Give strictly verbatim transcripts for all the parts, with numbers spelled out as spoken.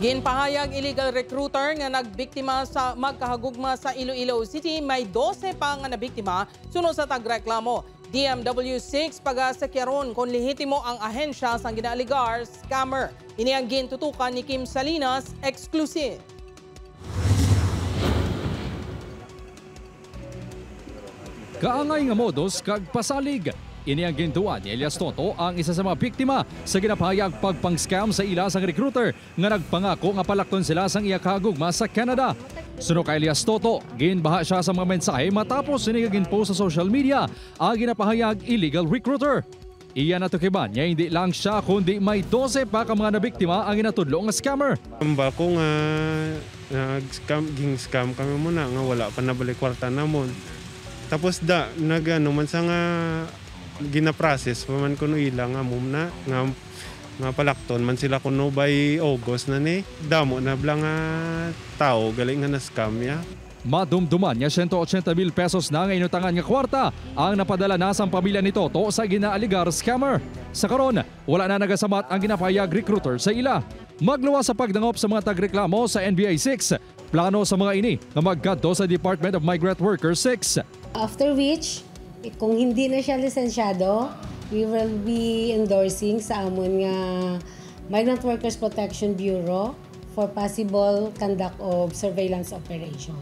Ginpahayag illegal recruiter nga nagbiktima sa magkahagugma sa Iloilo City, may dose pa nga nabiktima suno sa tagreklamo. D M W six pagasakyaron kon lehitimo ang ahensya sang ginaaligar scammer. Ini ang gintutukan ni Kim Salinas, exclusive. Kaangay nga modus kag pasalig. Ini ang gintuan ni Elias Toto, ang isa sa mga biktima sa ginapahayag pagpang-scam sa ila sang recruiter nga nagpangako nga palakton sila sang iya kahagugma sa Canada. Suno kay Elias Toto, ginbaha siya sa mga mensahe matapos sini nga ginpost sa social media ang ginapahayag illegal recruiter. Iya natukiban nga hindi lang siya kundi may dose pa ka mga nabiktima ang ginatudlo nga scammer. Tambal ko nga nag-scam, ging-scam kami muna nga wala pa nabalik kwarta namon. Tapos da, nag-ano man sa nga ginaprocess pa man kuno ila nga mom na nga, nga palakton man sila kuno by August na ni. Damo na bala nga tao gali nga na-scam ya. Madumduman nga siyento otsenta mil pesos na nga inutangan nga kwarta ang napadala na sang pamilya ni Toto sa ginaaligar scammer. Sa karon, wala na nagasamat ang ginapahayag recruiter sa ila. Magluwas sa pagdangop sa mga tagreklamo sa N B I six, plano sa mga ini nga magkadto sa Department of Migrant Workers six. After which, kung hindi na siya lisensyado, we will be endorsing sa amon nga Migrant Workers Protection Bureau for possible conduct of surveillance operation.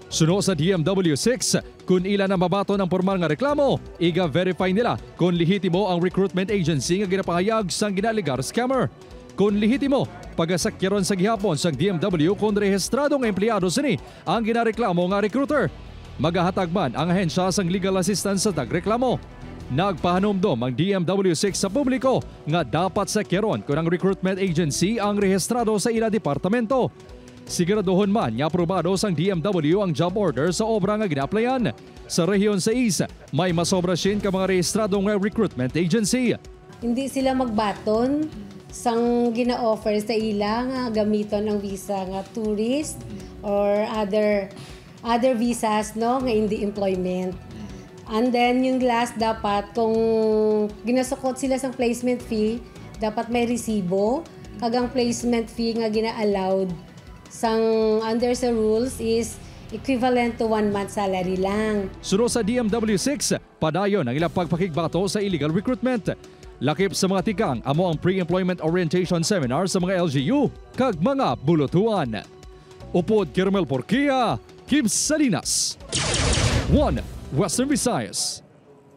Suno sa D M W six, kun ila na mabaton ang pormal nga reklamo, iga-verify nila kon lehitimo ang recruitment agency nga ginapahayag sang ginaaligar scammer. Kon lehitimo, pagasakyaron sa gihapon sang D M W kon rehistrado nga empleyado sini ang ginareklamo nga recruiter. Magahatag man ang ahensya sang legal assistance sa tagreklamo. Nagpahanumdom ang D M W six sa publiko nga dapat sakyaron kon ang recruitment agency ang rehistrado sa ila departamento. Siguraduhon man nga aprobado sang D M W ang job order sa obra nga gina-applyan. Sa Rehiyon sais, may masobra siyam ka mga rehistrado nga recruitment agency. Hindi sila magbaton sang gina-offer sa ila nga gamiton ang visa nga tourist or other, other visas, no, nga hindi employment. And then, yung last, dapat kung ginasukot sila sang placement fee, dapat may resibo, kag ang placement fee nga gina-allowed sang under sa rules is equivalent to one month salary lang. Suno sa D M W six, padayon ang ilang pagpakigbato sa illegal recruitment. Lakip sa mga tikang amo ang pre-employment orientation seminar sa mga L G U kag mga bulutuan. Upod kay Romel Porquia, Kim Salinas, One Western Visayas.